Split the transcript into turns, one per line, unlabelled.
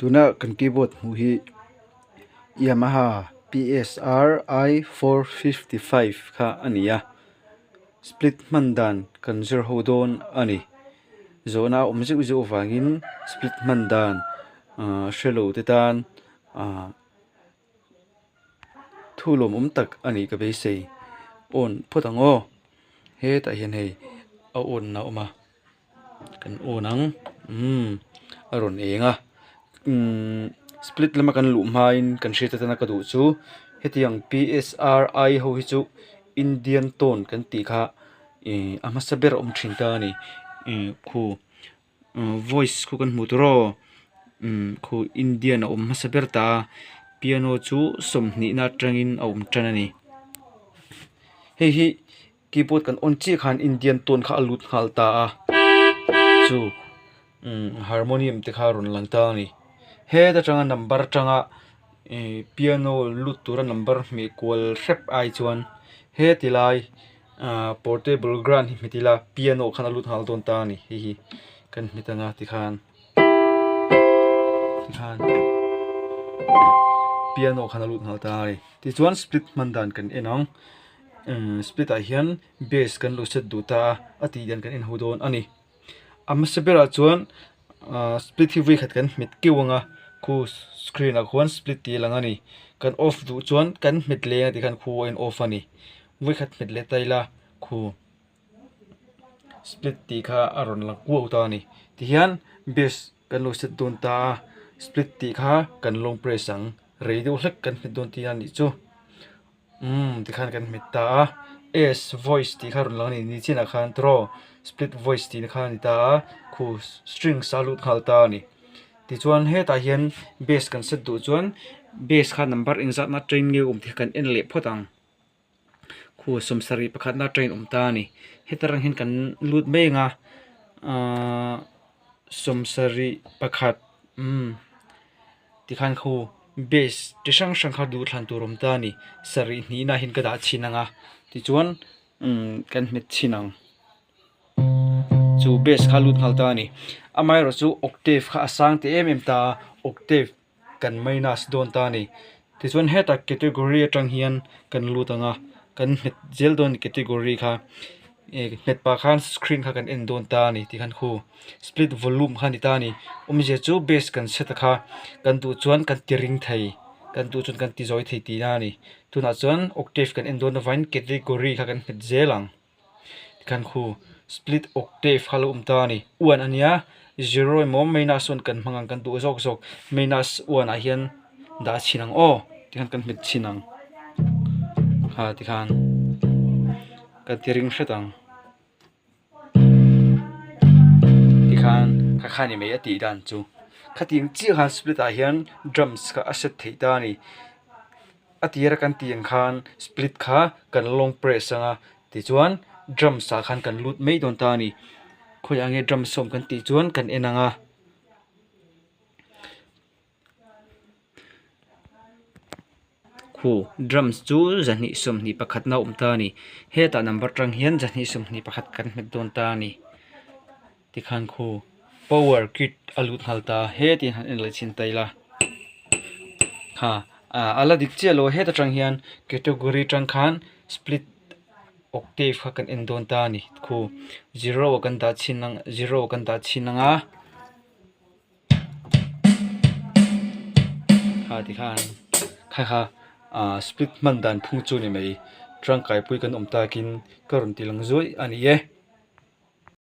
Tuna kan keyboard hmuh hi Yamaha PSR I455 kha a ni a split hman dan kan zir ho dawn a ni zawhna a awm zeuh zeuh avangin split hman dan ahh hrelo te tan ahh Thu lawmawm tak a nih ka beisei awn phawt ang aw hetah hian hei a awn na a awm a kan awn ang umm a rawn eng a umm split lama kan luh hmain kan hriat atana ka duh chu hetiang P S R I ho hi chu Indian tone kan tih kha ih a hmasa ber a awm thin ta a ni ih khu. Voice khu kan hmuh tur aw khu Indian a awm hmasa ber ta a piano chu sawmhnihna atangin a awm tan a ni hei hi keyboard kan on chiah khan Indian tone kha a lut nghal ta a chu harmonium te kha a rawn lang ta a ni heta tanga number atanga ih piano lut tura number hmeh kual hrep ai chuan heti lai. Ahh portable grand hi hmet ila piano khan a lut nghal dawn ta a ni hei hi kan hmet anga tikhan tikhan piano khan a lut nghal ta a ni tichuan split hman dan kan en ang umm split ah hian bass kan lo set duh ta a a tih dan kan en ho dawn a ni a hmasa berah chuan ahh split hi vawi khat kan hmet keuh ang a khu screen ah khuan split tih a lang a ni kan off duh chuan kan hmet leng a tikhan khu a in off a ni vawi khat hmet leh ta ila khu split tih kha a rawn lang kuau ta a ni tihian bass kan lo set dawn ta a split tih kha kan long press ang rei deuh hlek kan hmet dawn tih a nih chu. Umm tikhan kan hmet ta a S voice tih kha rawn lang a ni ni chinah khan tiraw split voice tih na kha a ni ta a khu strings a lut nghal ta a ni tichuan hetah hian bass kan set duh chuan bass kha number engzatna train nge awm tih kha kan en leh phawt ang khu sawmsarih pakhatna train awm ta a ni heta rang hian kan lut mai ang a ahh sawmsarih pakhat umm. Tikhan khu base chi hrang hrang kha duh thlan tur awm ta a ni sarih hnihna hian ka dah chhin ang a tichuan umm kan hmet chhin ang chu base kha lut nghal ta a ni amaherawh chu octave kha a sang teh em em ta a octave kan minus dawn ta a ni tichuan hetah category atang hian kan lut ang a kan hmet zel dawn a ni category kha. Nghet pah khan screen kha kan en dawn ta a ni tih khan khu split volume kha a ni ta a ni awmzia chu bass kan set a kha kan duh chuan kan ti ring thei kan duh chuan kan ti zawi thei tihna a ni tunah chuan octave kan en dawn avangin category kha kan nghet zel ang tikhan khu split octave kha a lo awm ta a ni one a nia zero emaw minus one kan hmang ang kan duh zawk zawk minus one ah hian dah chhin ang aw tikhan kan nghet chhin ang kha tikhan. Ka ti ring hret ang. Tikhan kha kha ni mai a tih dan chu. Khatiang chiah khan split ah hian drums kha a set theih ta a ni. A tira kan tih ang khan split kha kan long press ang a tichuan drums ah khan kan lut mai dawn ta a ni. Khawiah nge drums awm kan tih chuan kan en ang a. Khu drums chu zahnih sawmhnih pakhatna a awm ta a ni hetah number tang hian zahnih sawmhnih pakhat kan hmet dawn ta a ni tikhan khu power kit a lut nghal ta heti han en leh chhin ta ila ha ah a la dik chiah lo heta tang hian category tang khan split octave kha kan en dawn ta a ni khu zero kan dah chhin ang zero kan dah chhin ang a. Kha tikhan kha kha ah split hman dan phung chu ni mai tangkai pui kan awm takin ka rawn ti lang zuai a ni e.